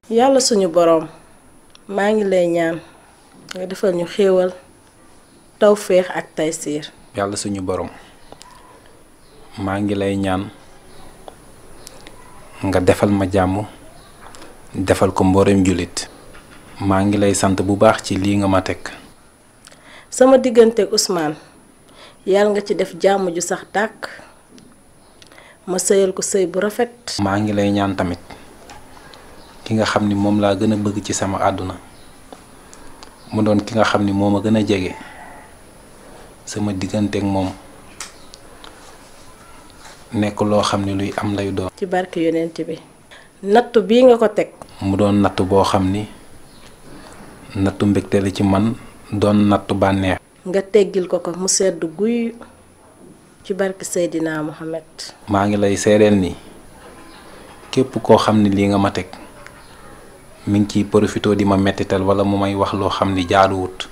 yàlla suñu boroom maa ngi lay ñaan nga defal ñu xéewal tawféex ak taysiir. yàlla suñu borom maa ngi lay ñaan nga defal ma jàmm defal ko mboolem jullit. maa ngi lay sant bu baax ci lii nga ma teg. sama diggante ak Ousmane yàlla nga ci def jàmm ju sax dàkk ma sëyal ko sëy bu rafet. maa ngi lay ñaan tamit ki nga xam ni moom laa gën a bëgg ci sama àdduna mu doon ki nga xam ni moo ma gën a jege sama diggante ak moom nekk loo xam ni luy am lay doon. ci barke yonent bi nattu bii nga ko teg. mu doon natt boo xam ni nattu mbégte la ci man doon nattu bànneex. nga teggil ko mu sedd guy ci barke Seydina Muhammad. maa ngi lay seedeel ni képp koo xam ni lii nga ma teg mi ngi ciy profité di ma mettital wala mu may wax loo xam ni jaaduwut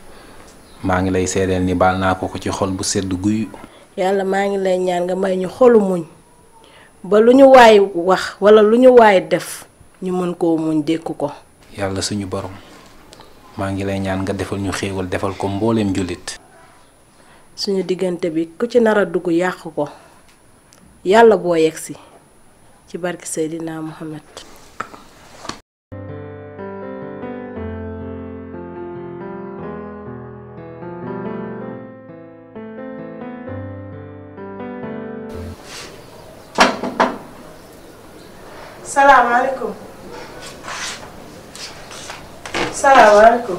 maa ngi lay seedeel ni baal naa ko ci xol bu sedd guy. yàlla maa ngi lay ñaan nga may ñu xolu muñ ba lu ñu waay wax wala lu ñu waay def ñu mën koo muñ dékku ko. yàlla suñu borom maa ngi lay ñaan nga defal ñu xéewal defal ko mbooleem jullit. suñu diggante bi ku ci nar a dugg yàq ko yàlla boo yegsi ci barke Seydina Muhammad. salaamaaleykum. salaamaaleykum.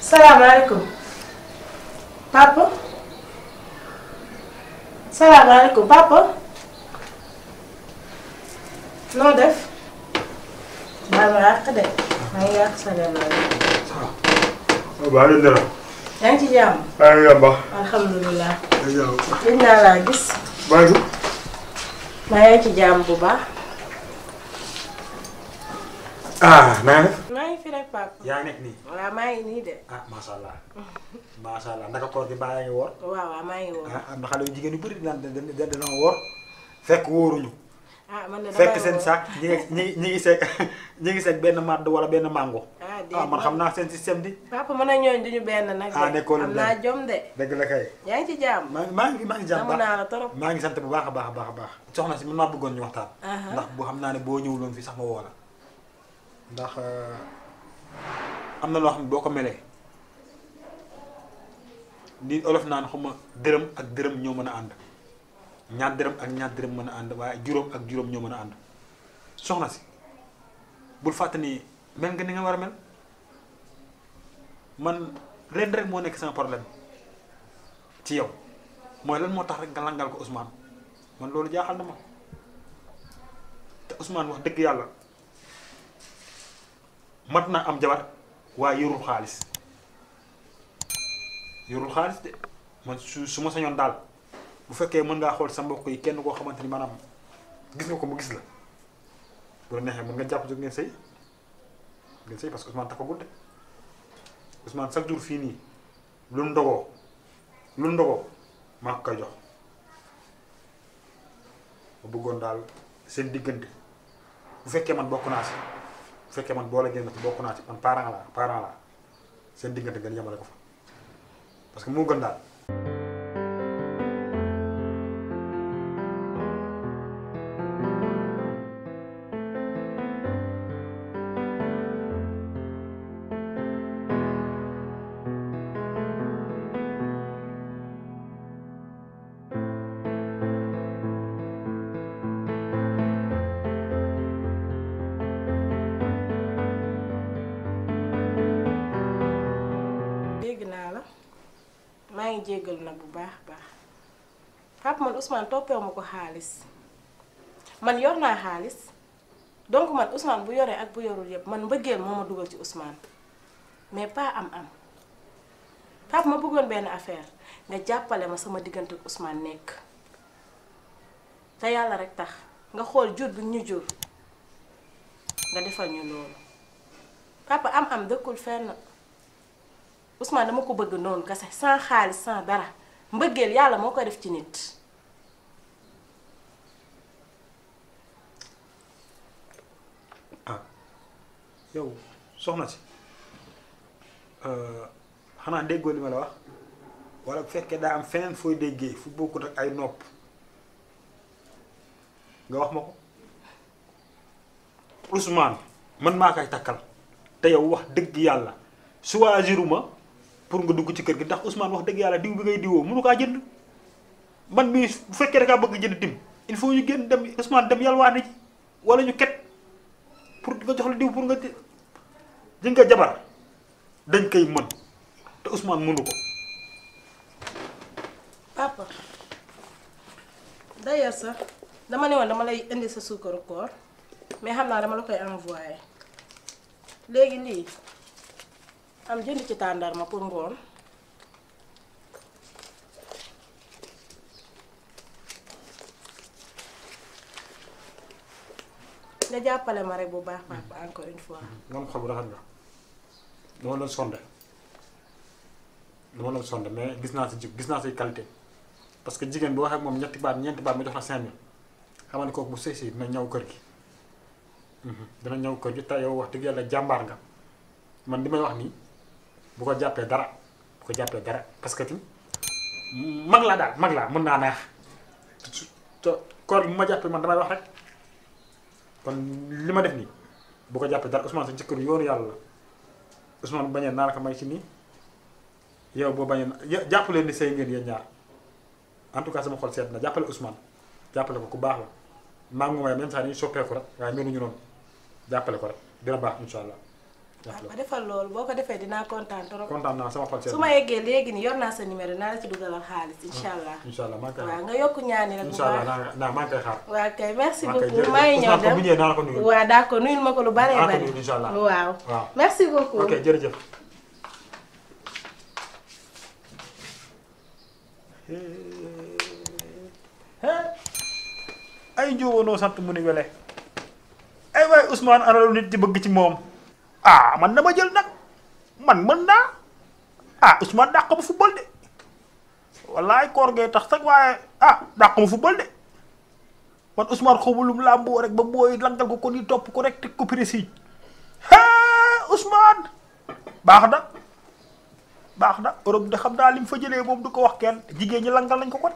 salaamaaleykum. papa. salaamaaleykum papa. noo def. baal ma yàq de. maa ngi yàq salaamaaleykum. waaw dëgg la. yaa ngi ci jàmm. maa ngi yàmba. alhamdulilah. dëgg naa laa gis. maa ngi. maa ngi ci jàmm bu baax. naa def. maa ngi fi rek papa. yaa ngi nekk nii. waaw maa ngi nii de. macha allah. macha allah naka koor gi baa yaa ngi woor. waaw waaw maa ngi woor. am na xale yu jigéen yu bëri dina woor fekk wóoruñu. man de fekk seen saak ñi ngi seeg benn màdd wala benn mango. man xam naa seen système di. papa mën a ñooñ duñu benn nag. nekkoo leen am naa jom de. dëgg la kay. yaa ngi ci jàmm. maa ngi jàmm namu naa la trop. maa ngi sant bu baax a baax a baax. soxna si man maa bëggoon ñu waxtaan. ndax bu xam naa ne boo ñëwuloon fii sax ma woo la ndax am na loo xam ne boo ko melee li olof naan xuma dërëm ak dërëm ñoo mën a ànd ñaar dërëm ak ñaar dërëm mën a ànd waaye juróom ak juróom ñoo mën a ànd soxna si bul fàtte ni mel nga ni nga war a mel man leen rek moo nekk sama problème ci yow mooy lan moo tax rek nga langal ko Ousmane man loolu jaaxal na ma te Ousmane wax dëgg yàlla mat naa am jabar waaye yorul xaalis de man su ma sañoon daal bu fekkee mën ngaa xool sa mbokk yi kenn koo xamante ni maanaam gis nga ko mu gis la bu la neexee mën nga jàpp jóg ngeen sëy parce que Ousmane takkagul de Ousmane chaque jour fii nii lu ndogoo maa ko koy jox ma bëggoon daal seen diggante bu fekkee man bokk naa si bu fekkee man boole génn ci bokk naa ci man parent la seen diggante ngeen yemale ko fa parce que moo gën daal. maa ngi jéggal nag bu baax baax papa man Ousmane toppewu ma ko xaalis man yor naa xaalis donc man Ousmane bu yoree ak bu yorul yëpp man mbëggeel moo ma dugal ci Ousmane mais pas am papa ma bëggoon benn affaire nga jàppale ma sama diggante ak Ousmane nekk te yàlla rek tax nga xool jur bi ñu jur nga defal ñu loolu papa am dëkkul fenn. Ousmane dama ko bëgg noonu kase sans xaalis sans dara mbëggeel yàlla moo koy def ci nit. yow soxna si xanaa déggoo li ma la wax wala bu fekkee daa am feneen fooy déggee fu bokkut ak ay nopp nga wax ma ko Ousmane man maa koy takkal te yow wax dëgg yàlla choisiruma pour nga dugg ci kër gi ndax Ousmane wax dëgg yàlla diw bi ngay diwoo mënu kaa jënd man mii bu fekkee da ngaa bëgg jënd dim il faut ñu génn dem Ousmane dem yalwaane ji wala ñu ket pour nga jox la diw pour nga ji nga jabar dañ koy mën te Ousmane mënu ko. papa d'ailleurs sax dama ne woon dama lay indi sa suukaru koor mais xam naa dama la koy envoyé léegi lii am jënd ci tàndarma pour ngoon nga jàppale ma rek bu baax papa encore une fois. nga am xol bu rafet nga dama doon sonde mais gis naa si qualité parce que jigéen bu waxee ak moom ñeenti baat ma jox la 5000 xam ne kooku bu sëy si dina ñëw kër gi. dina ñëw kër gi te yow wax dëgg yàlla jàmbaar nga man li may wax nii bu ko jàppee dara parce que mag laa daal mag laa mën naa neex te koor bi ma jàppee man damay wax rek kon li ma def nii bu ko jàppee dara Ousmane sa jëkkër yoonu yàlla la Ousmane bu bañee naa la ko may ci nii yow boo bañee jàppale ni sëy ngeen yéen ñaar en tout cas sama xol seet na jàppale Ousmane jàppale ko ku baax la maa ngi moom même saa dañuy soppeeku rek waaye meluñu noonu jàppale ko rek dina baax incha allah. waaw defal loolu boo ko defee dinaa kontaan trop. kontaan naa sama xol seet su ma yeggee léegi nii yor naa sa numéro dinaa la ci dugalal xaalis incha allah. incha allah maa ngi koy waaw nga yokk ñaani rek bu baax incha allah maa ngi koy xaar. waaw kay merci maa ngi koy beaucoup maa ngi ñëw dem bu ñëwee naa la ko nuyul. waaw d'accord nuyul ma ko lu bare naa ko bare. nuyul incha allah waaw waaw merci beaucoup. ok jërëjëf. ay njóobonoo sant mu ni wele ay waaye Ousmane analu nit di bëgg ci moom man dama jël nag man mën naa Ousmane dàq ma football de wallaay koor gee tax sax waaye dàq ma football de man Ousmane xawulum làmboo rek ba booy langal ko ni topp ko rek teg ko précis Ousmane baax na Europe de xam naa li mu fa jëlee moom du ko wax kenn jigéen ñi langal nañ ko kon